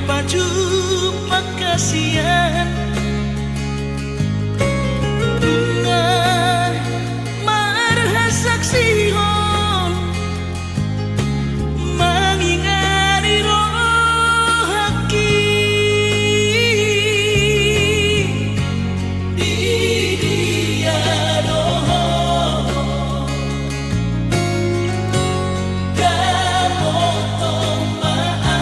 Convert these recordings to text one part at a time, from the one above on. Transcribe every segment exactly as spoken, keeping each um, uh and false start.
pajumpang hasian, nunga marhasaksihon mangingani rohangki. Di dia do ho? Dapoton ma aha?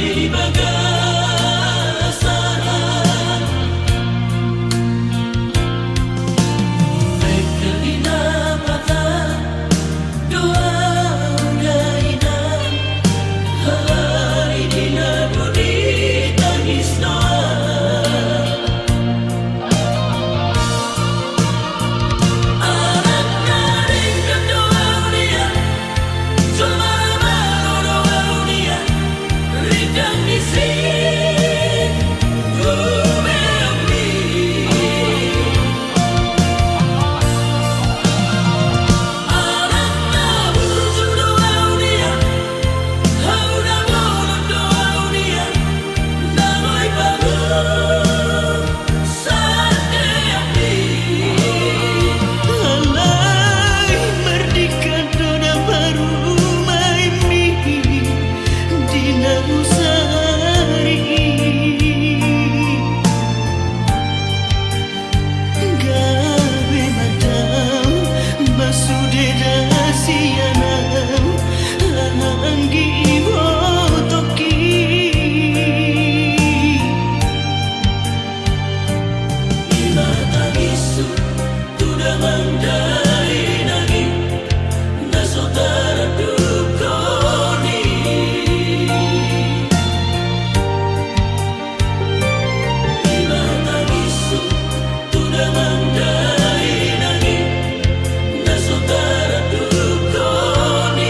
Di bagasan bengkel ni na pata, dohot dainang, halani di na dua ditangis dohot. Anak na denggan do au nian, jolma na malo do au nian, rindang ni si umean mi. Anak na burju do au nian, hau na bolon do au nian, na boi pagu Alai mardingkan do na parumaenmi di na husari i. Gabe ma dao, ma sude da sian au, anggi i botoki. Ima tangishu tu damang dainang i, na so taradukhon i. Ima tangishu tu damang dainang i, na so taradukhon i.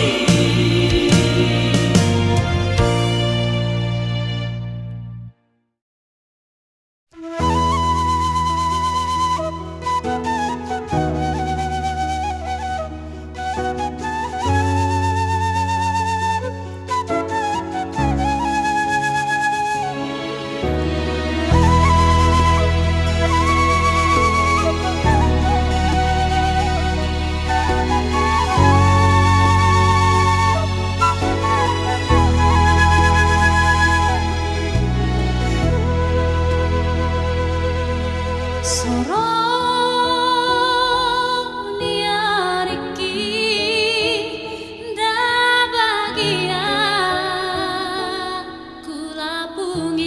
Sorong ni aringki nda bagian kulapung i.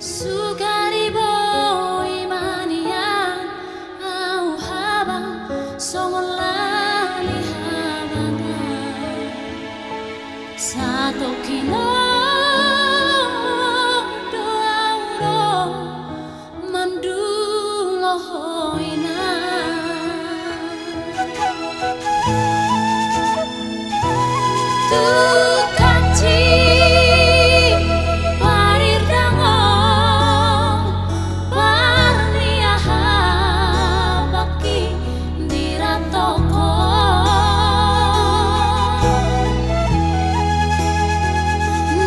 Sugari boi ma nian au habang songon lali habangan. Satongkin on do au ro mandulo ho inang. Tukang ci parirdangon parniahabangki di rantongko.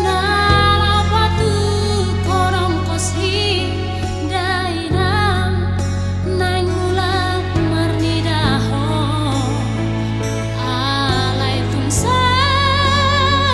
Na laho patukhon ongkos i dainang, naeng mulak marnida ho. Alai tung sahat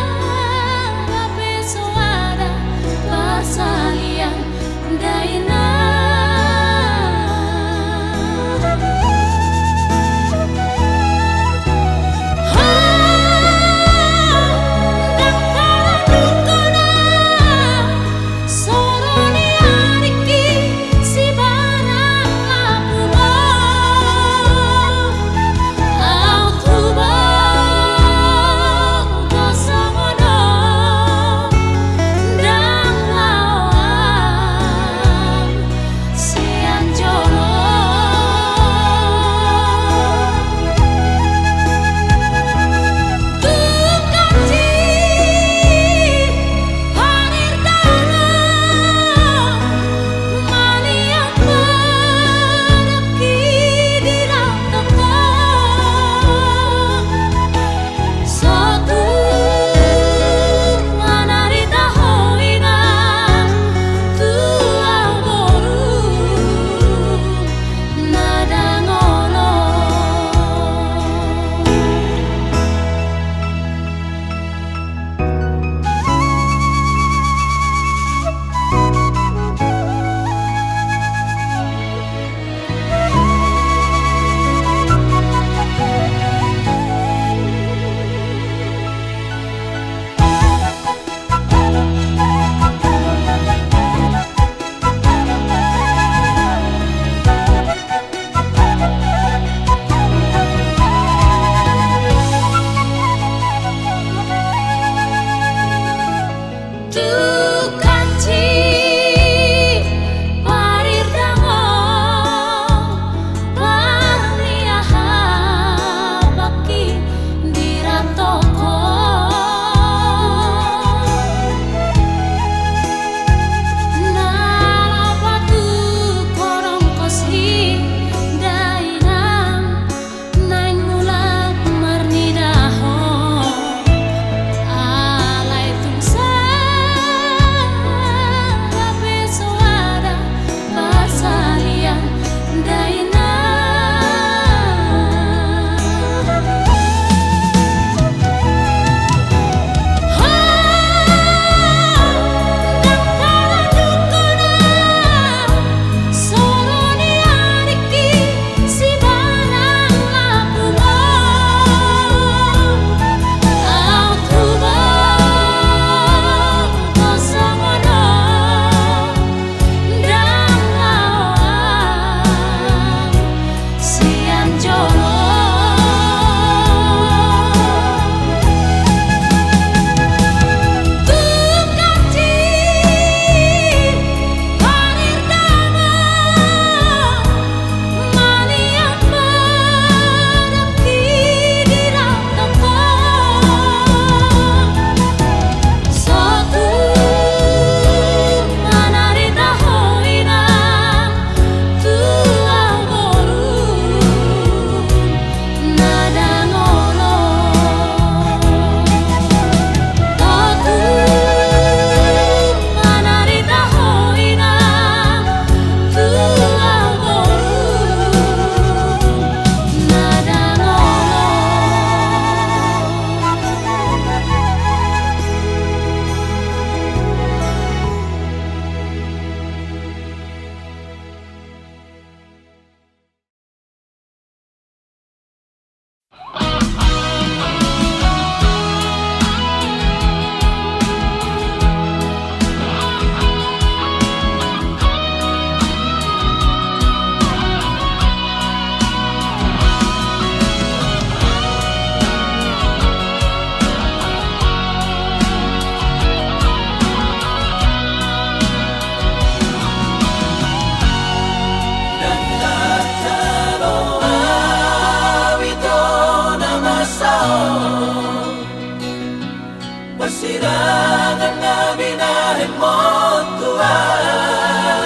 Sirangan nami na himon Tuhan,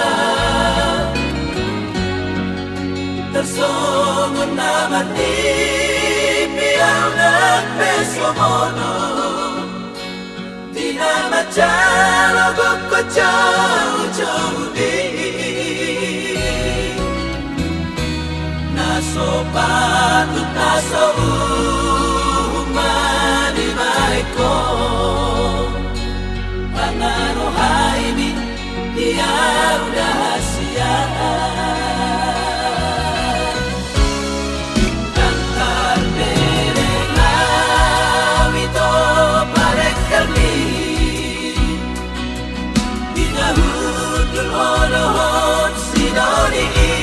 tarsongon na marnipi au nang pe songon on. Di na manjalo gokhon joujou i, na so patut na so uhum ma dibahen ho. Pangarohaimi di au da hasian. Dangkal bereng au ito parengkelmi, di na hundul ho dohot sidoli i.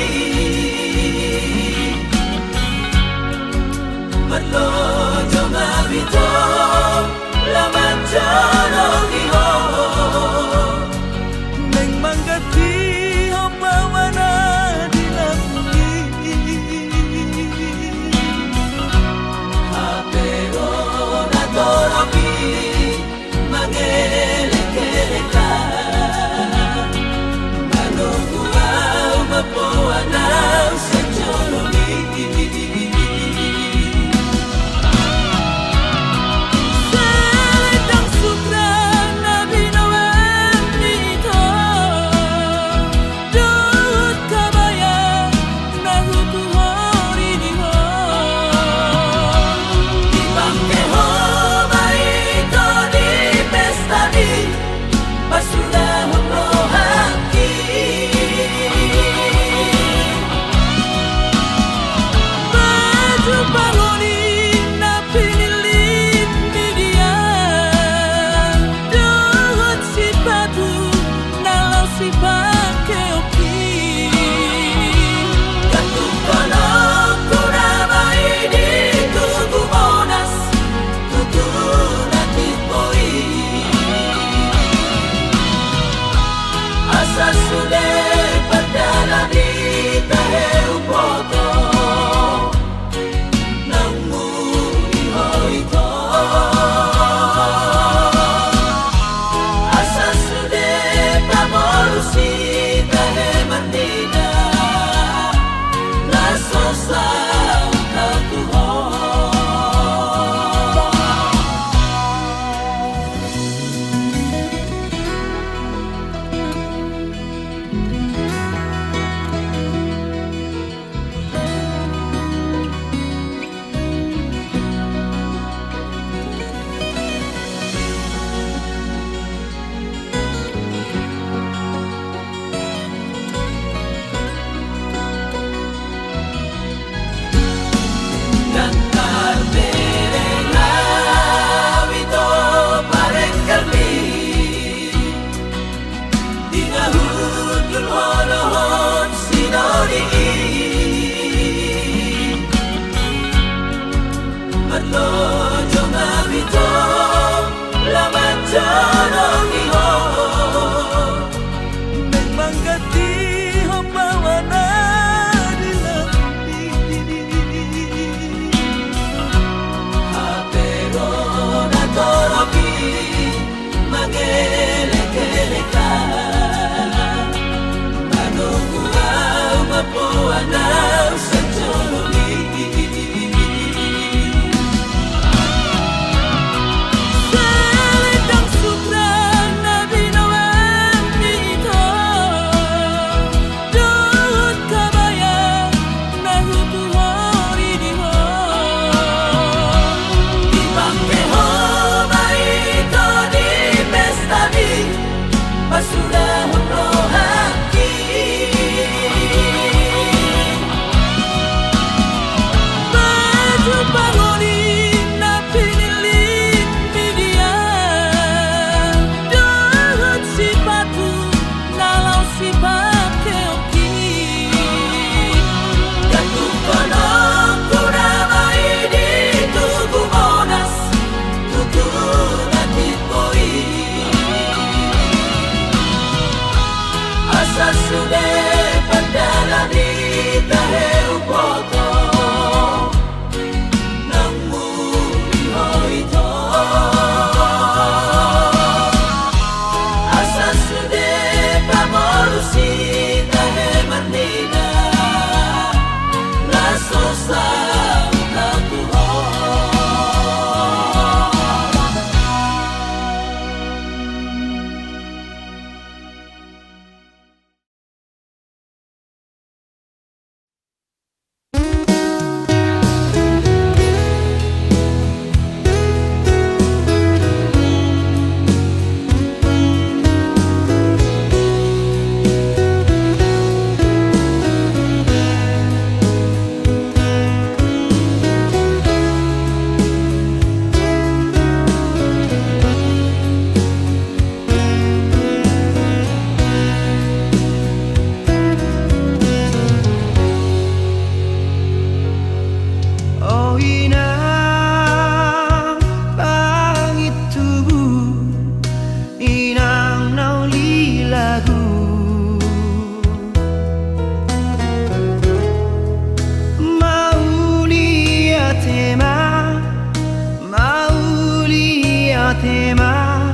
Ate ma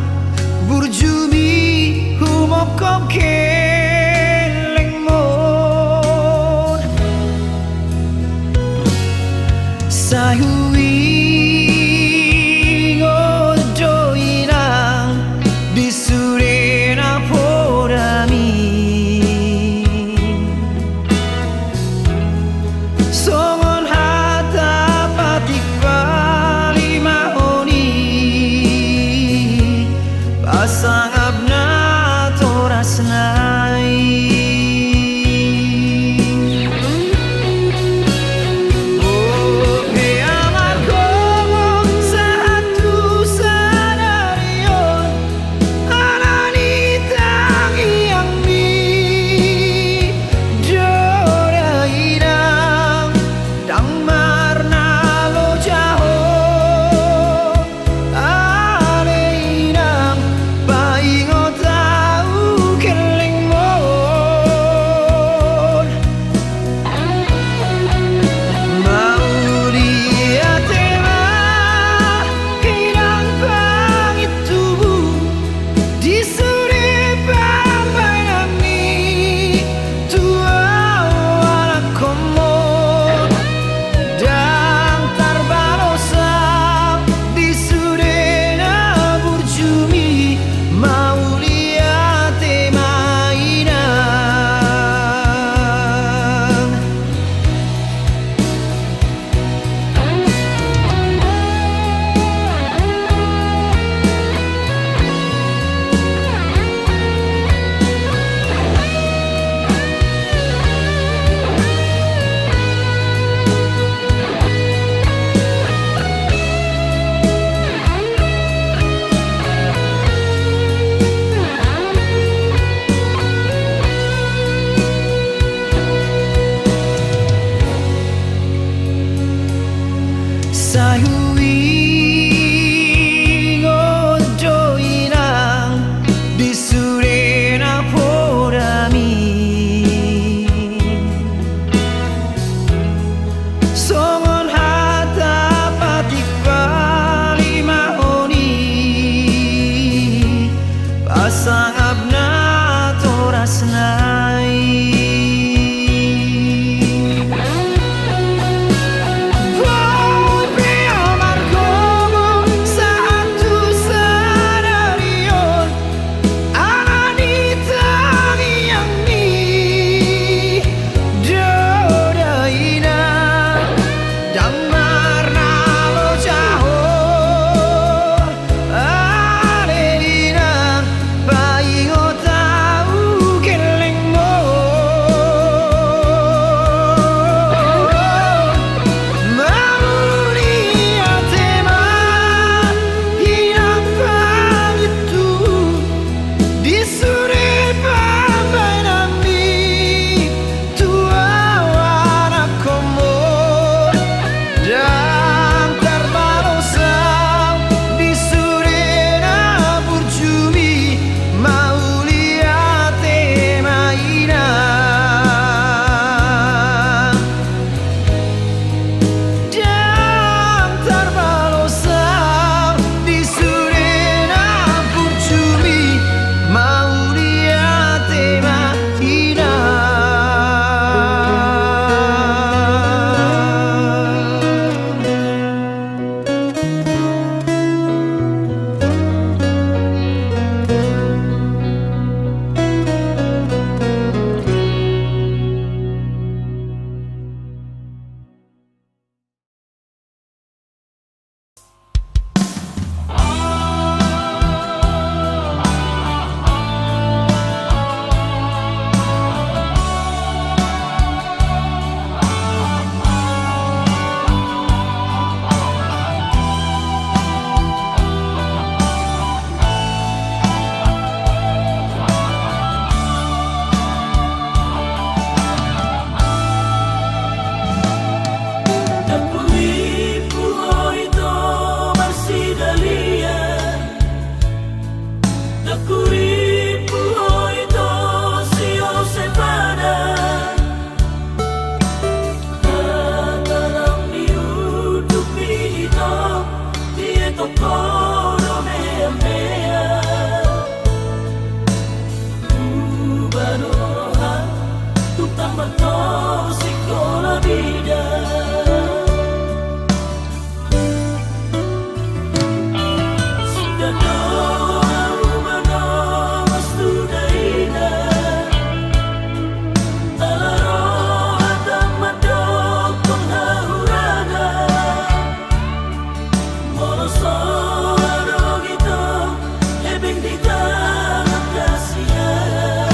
burjumi humophop kellengmon. Sai huingot do inang di sude na podami. Songon hata patik palimahon i, pasangap natorasna i. Bope amargogo sahat tu sadari on, ala ni tangiangmi do da inang, ndang marnaloja ho. Ale inang, paingot ahu kellengmon. Mauliate ma inang pangintubu, di sude pambahenanmi tu ahu anakhonmon. Ndang tarbalos ahu di sude na burjumi, mauliate ma inang. Sai huingot do inang di sude na podami. Songon hata patik palimahon i, pasangap natorasna i. Bope amargogo sahat tu sadari on, ala ni tangiangmi do da inang, ndang marnaloja ho. Ale inang, paingot ahu kellengmon. Mauliate ma inang pangintubu, di sude pambahenanmi tu ahu anakhonmon. Ndang tarbalos ahu di sude na burjumi, mauliate ma inang. Ndang tarbalos ahu di sude na burjumi, mauliate ma inang. Ndang hurimpu ho ito marsidalian, ndang hurimpu ho ito siose pada. Tataram ni undukmi ito, dietop ho do mea So adong ito hepeng di tangan hasian.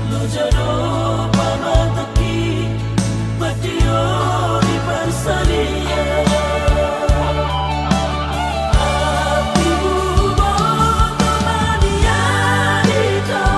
Loja do pamatangki, mandiori parsalian. Api buboto manian ito.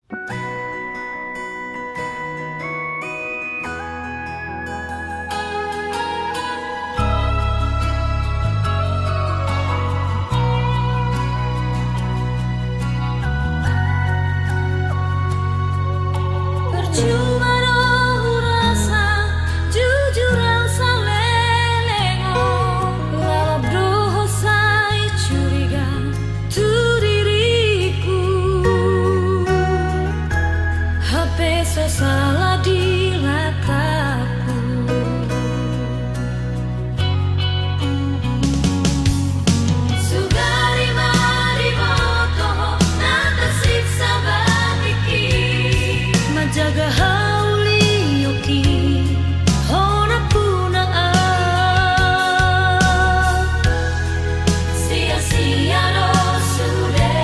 Percuma do hurasa, jujur au saleleng on, lalap do ho sai curiga tu diriku. Hape so sala di latapku. Sugari ma diboto ho na tarsiksa batikki. Manjaga hauliongki hona punang au. Sia-sia do sude.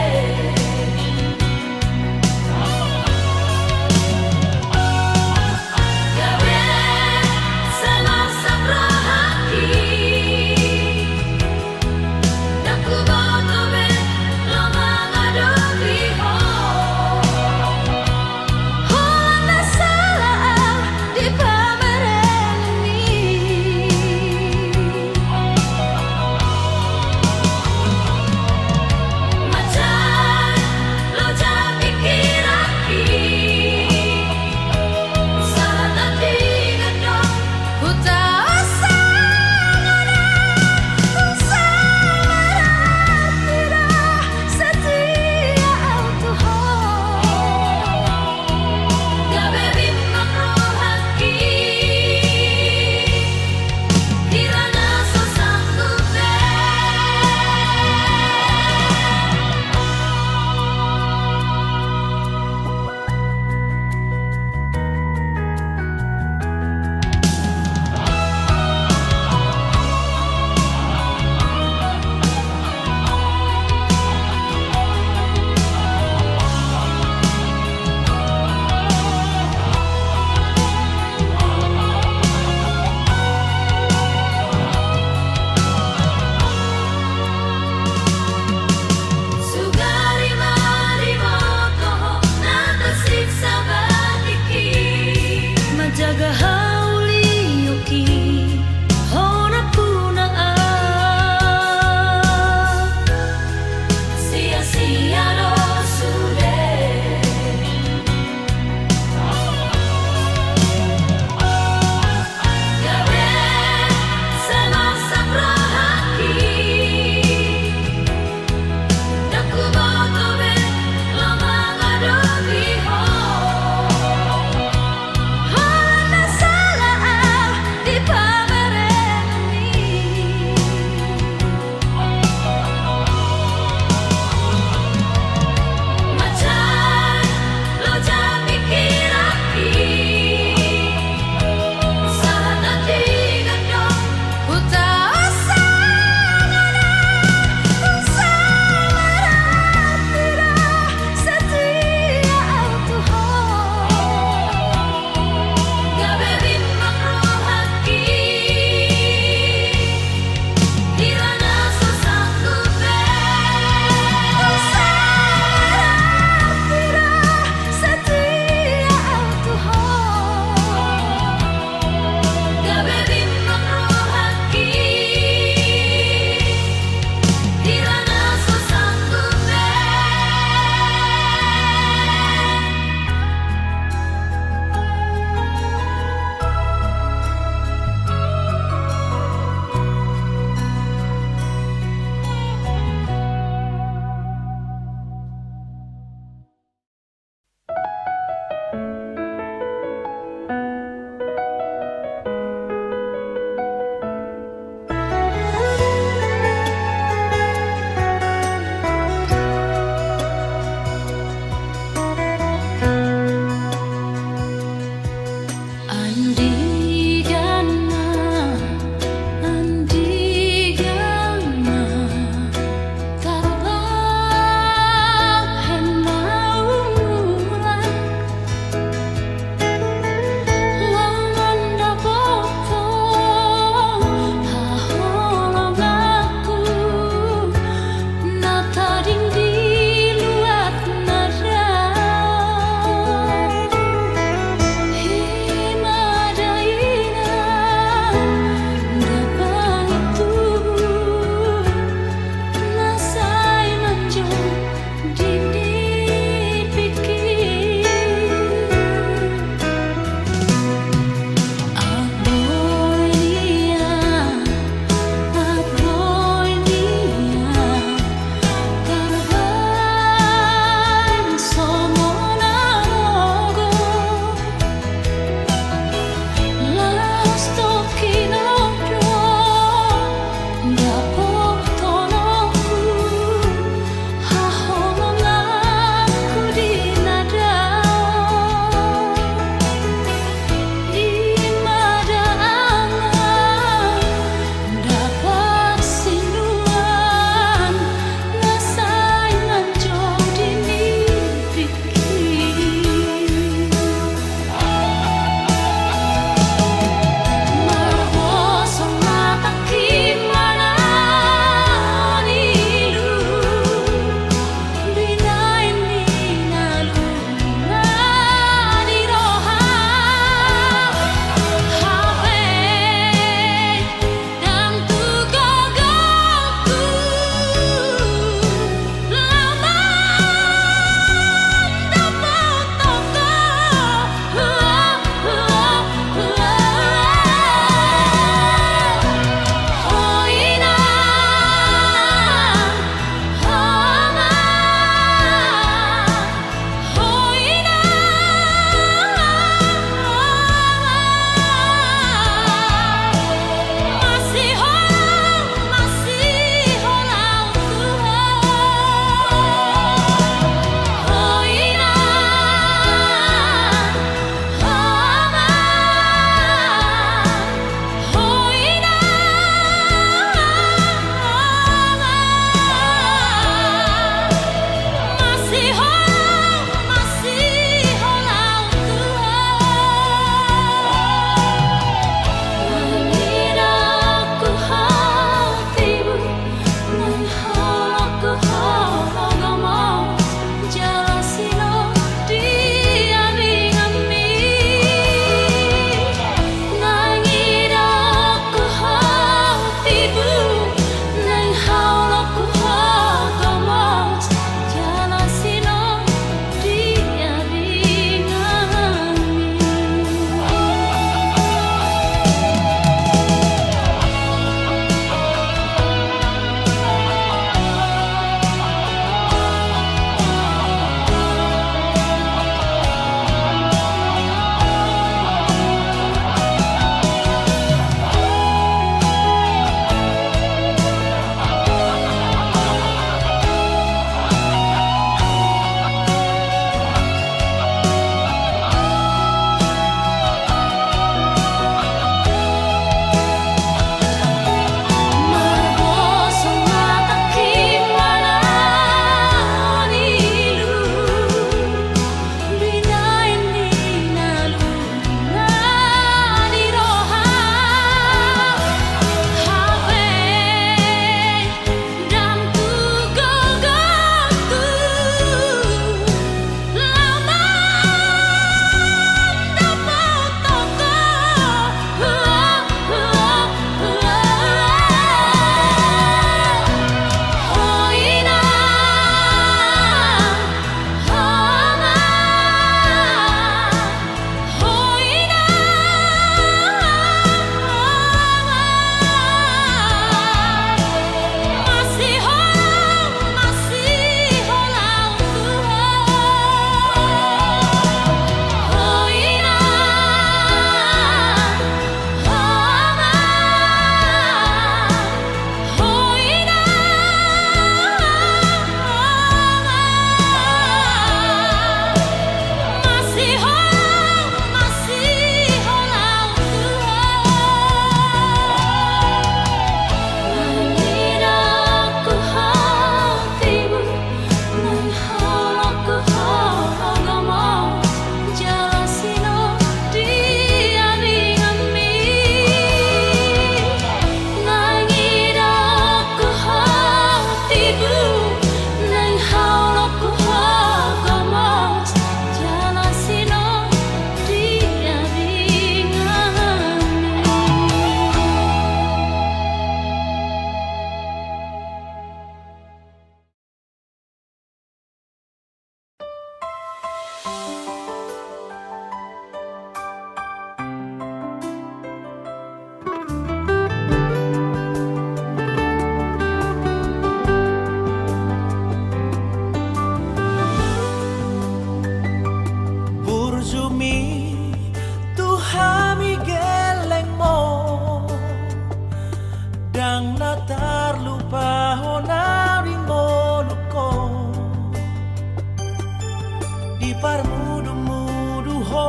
Parmudumudu ho,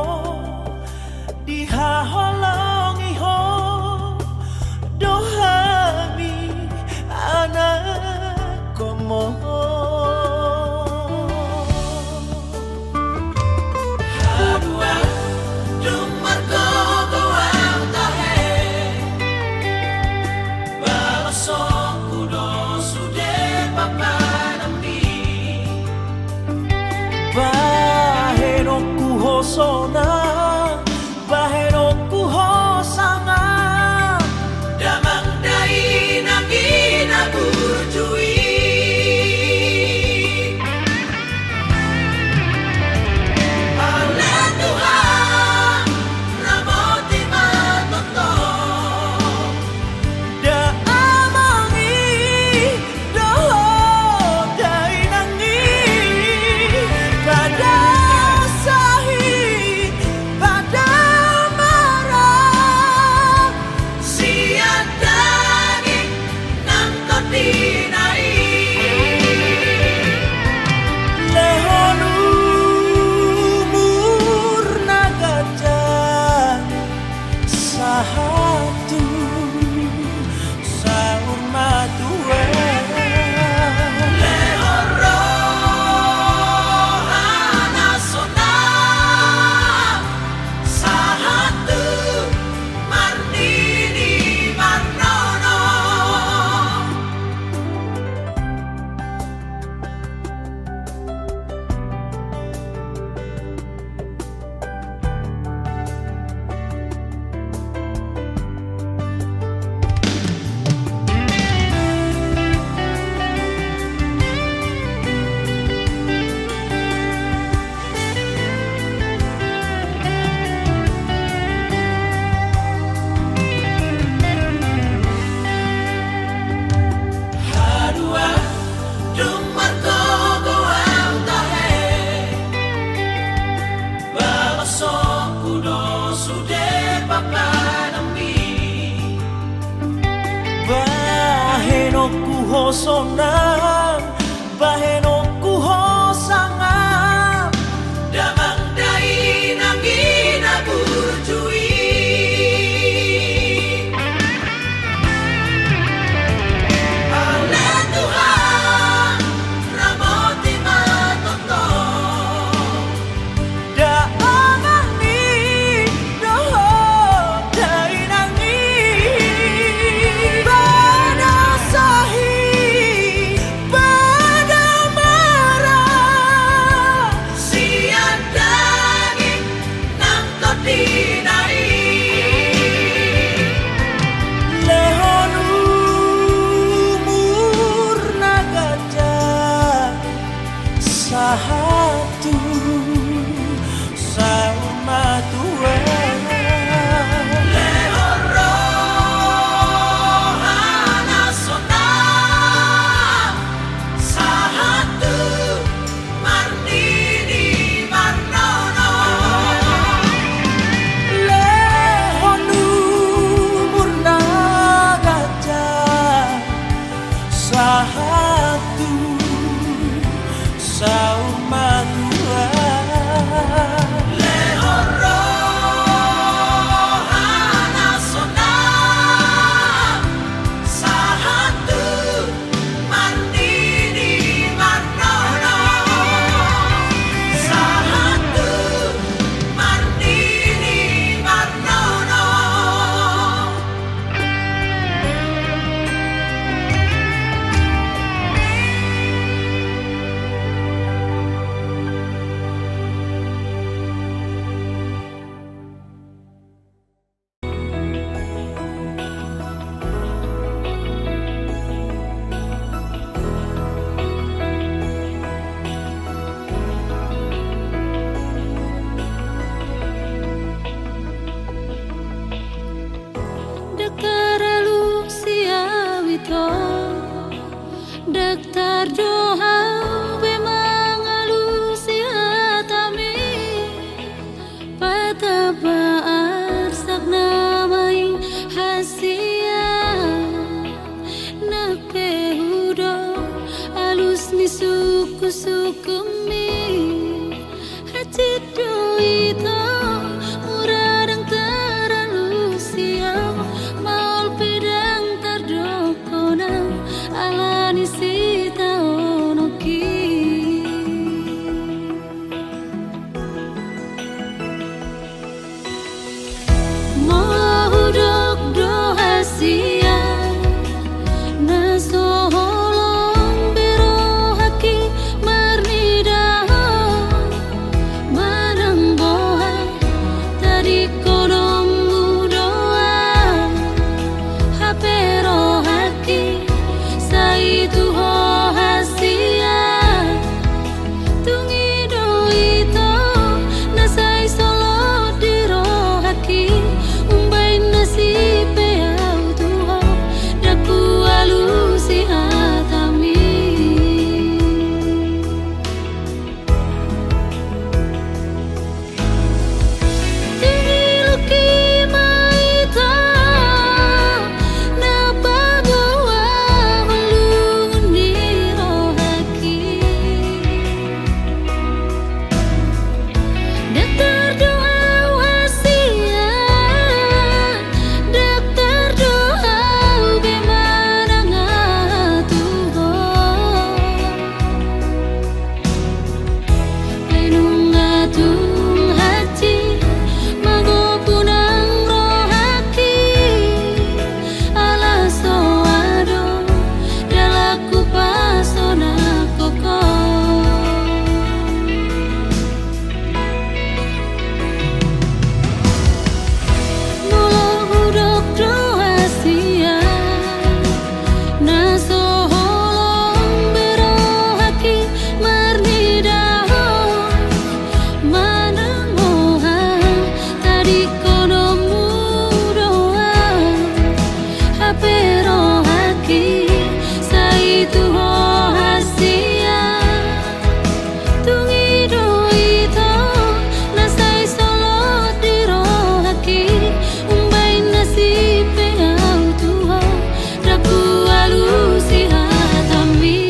dihaholongi ho do hami anakkonmu. Haduan dung margogo au tahe, balosonku do sude papananmi. Bahenonku ho sonang, bahenonku ho sangap, damang dainang i na burju i. Ale Tuhan, ramoti ma tongtong. Damang i dohot dainang i, pada sahit, pada marang, sian daging nang tondina i. Lehon umur na ganjang, sahat tu saur matua. Lehon roha na sonang, sahat tu marnini marnono. Haduan dung margogo au tahe, balosonku do sude papananmi. Bahenonku ho sonang, bahenonku ho sangap, damang dainang i na burju i. Ale Tuhan, ramoti ma tongtong. Damang i dohot dainang i, pada sahit, pada marang, sian daging nang tondina i. Lehon umur na ganjang, sahat tu saur matua. Lehon roha na sonang, sahat tu marnini marnono. Lehon umur na ganjang, sahat tu saur matua. Lehon roha na sonang, sahat tu marnini marnono. Sahat tu marnini marnono. Ndang taralusi au ito, ndang tar do au be mangalusi hatami. Patamba arsak nama i hasian, nang pe hudok alus ni sungkunsungkunmi. Sido ito, mura ndang taralusi au, maol pe ndang tardok hona, alani sitaononki. Molo hudok do hasian, na so holong be rohangki marnida ho, manang boha tadingkononmu do au, hape rohangki sai tu ho hasian. Tung i do ito na sai solot di rohangki, umbahen na sipe au tu ho, ndang hualusi hatami. Tingilongki ma ito, na paboahon lungun ni rohangki. Ndang tardok au hasian, ndang tardok au be manang aha tu ho. Ai nunga tung hansit magopu nang rohangki, ala so adong dalanku pasonanghon ho. Molo hudok do hasian, na so holong be rohangki marnida ho, manang boha tadingkononmu do au, hape rohangki sai tu ho hasian. Tung i do ito na sai solot di rohangki, umbahen na sipe au tu ho, ndang hualusi hatami.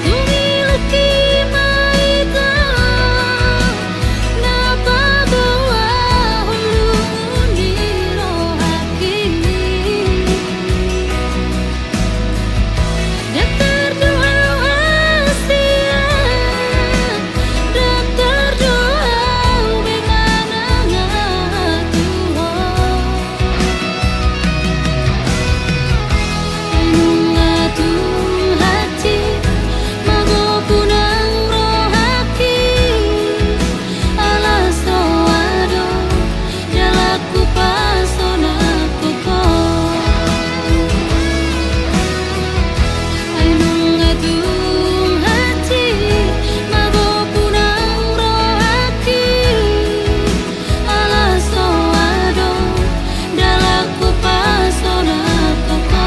Tingilongki ma ito, na paboahon lungun ni rohangki. Ndang tardok au hasian, ndang tardok au be manang aha tu ho. Ai nunga tung hansit magopu nang rohangki, ala so adong dalanku pasonanghon ho. Ai nunga tung hansit magopu nang rohangki, ala so adong dalanku pasonanghon ho.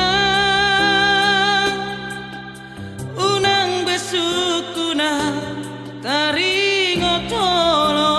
Unang, unang be sungkun na taringot olo.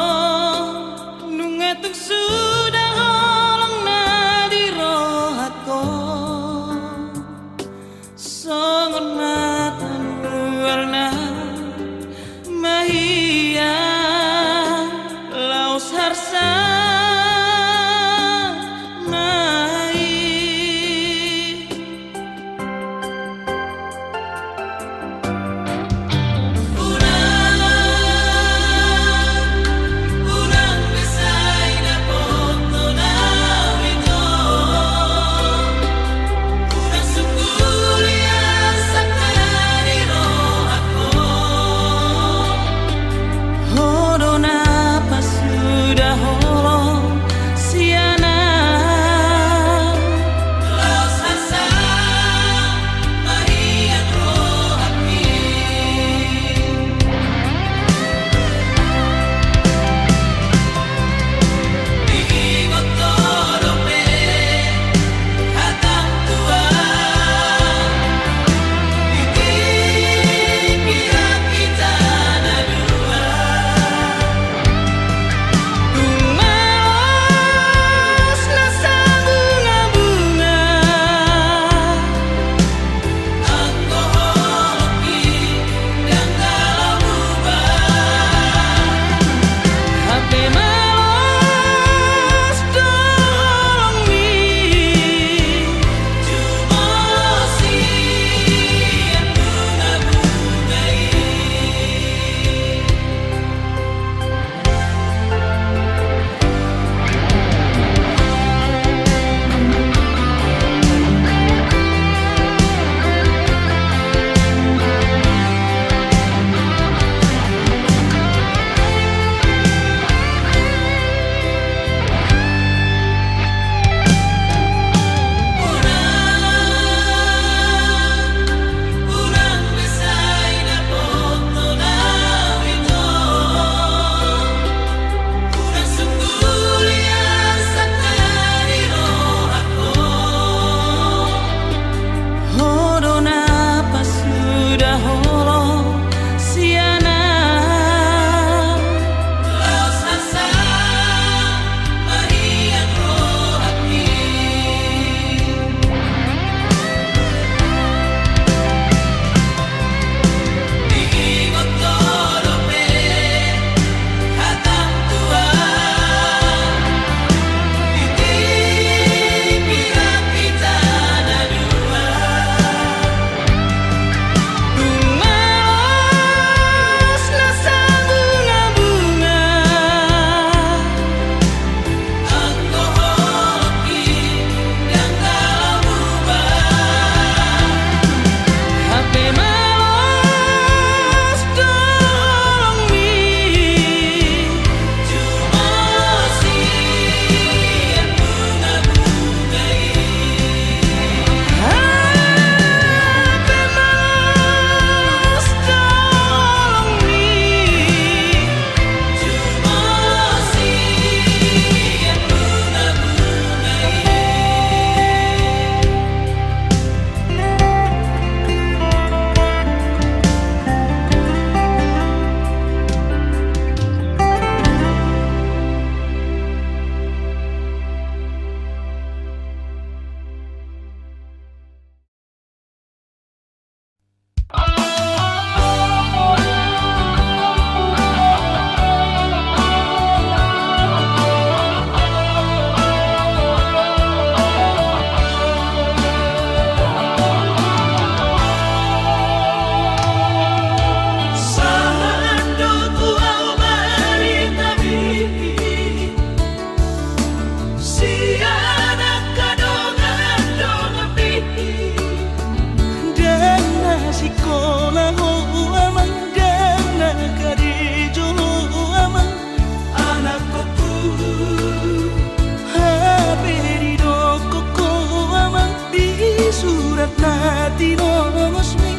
Tinongosmi.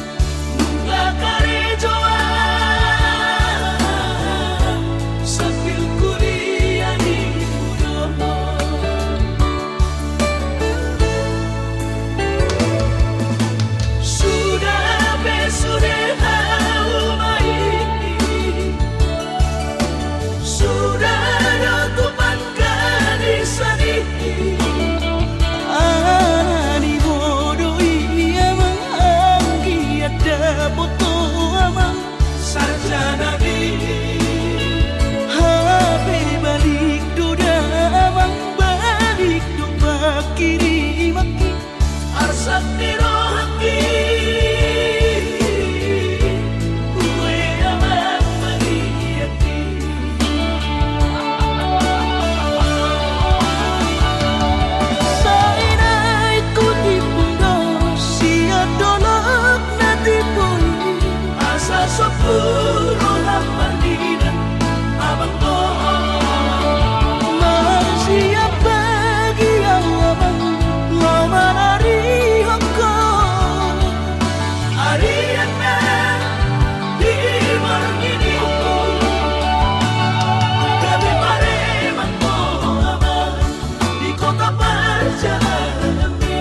Nunga karejo au sambil kuliah di Udon. Suda pe sude au ma i. Suda do tupan kali sani. Ala ni bodo i amang, anggiat dapot ho amang sarjana i. Hape balik do da amang, balik do pangkirimangki. Arsak ni rohangki, ue amang mangihangki. Sai naeng hutipung do sian dolok na timbo i. Asa sombu roham marnida amang, marsiap bagi au amang, laho manarihon ho. Arian na di marnini, gabe pareman ho amang. Di kota parjalananmi,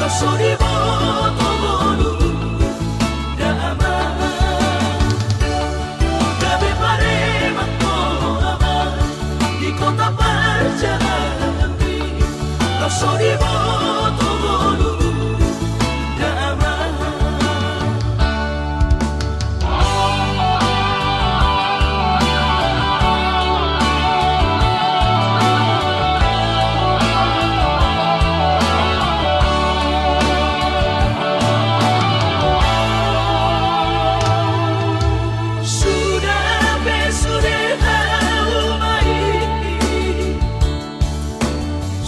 laos so diboto ngolungku da amang. Gabe pareman ho amang, di kota parjalananmi, laos so diboto ngolungku da amang. Suda pe sude au ma i.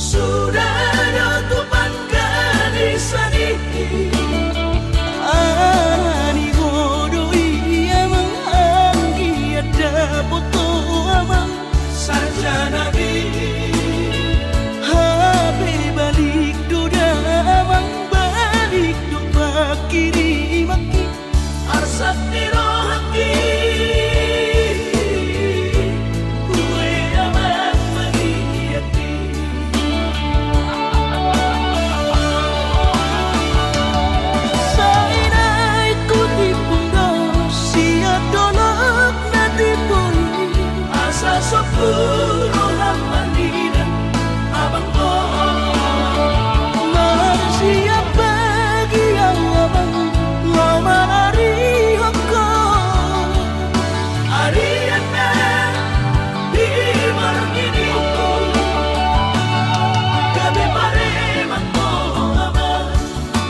Suda do tupan kali sani. Ala ni bodo i amang, anggiat dapot ho amang sarjana i. Hape balik do da amang, balik do pangkirimangki. Arsak ni rohangki, ue amang mangihangki. Sai naeng hutipung do sian dolok na timbo i. Asa sombu roham marnida amang, marsiap bagi au amang, laho manarihon ho. Arian na di marnini, gabe pareman ho amang.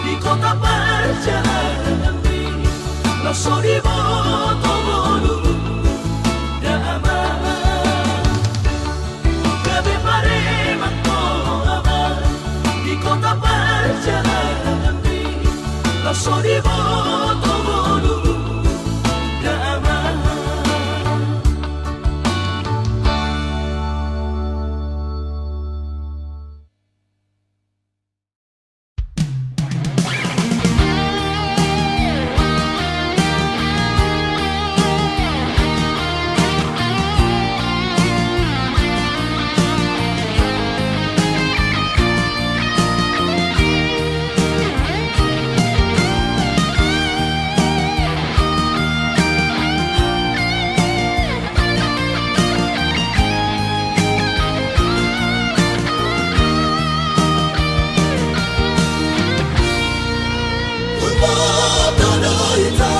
Di kota parjalananmi, laos so diboto ngolungku da amang. Gabe pareman ho amang, di kota parjalananmi, laos so diboto ngolungku da amang. Huboto do ito,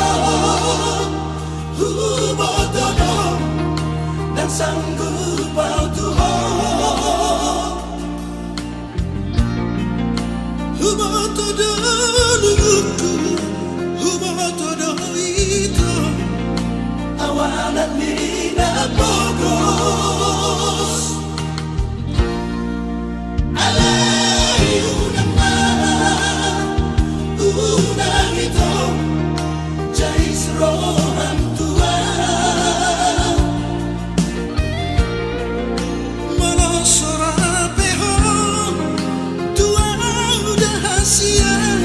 huboto do, ndang sanggup au tu ho. Huboto do lungku, huboto do ito, awanan ni na pogos. Alai unang ma, unang ito, jais roham tua. Molo so rap pe ho tu au da hasian,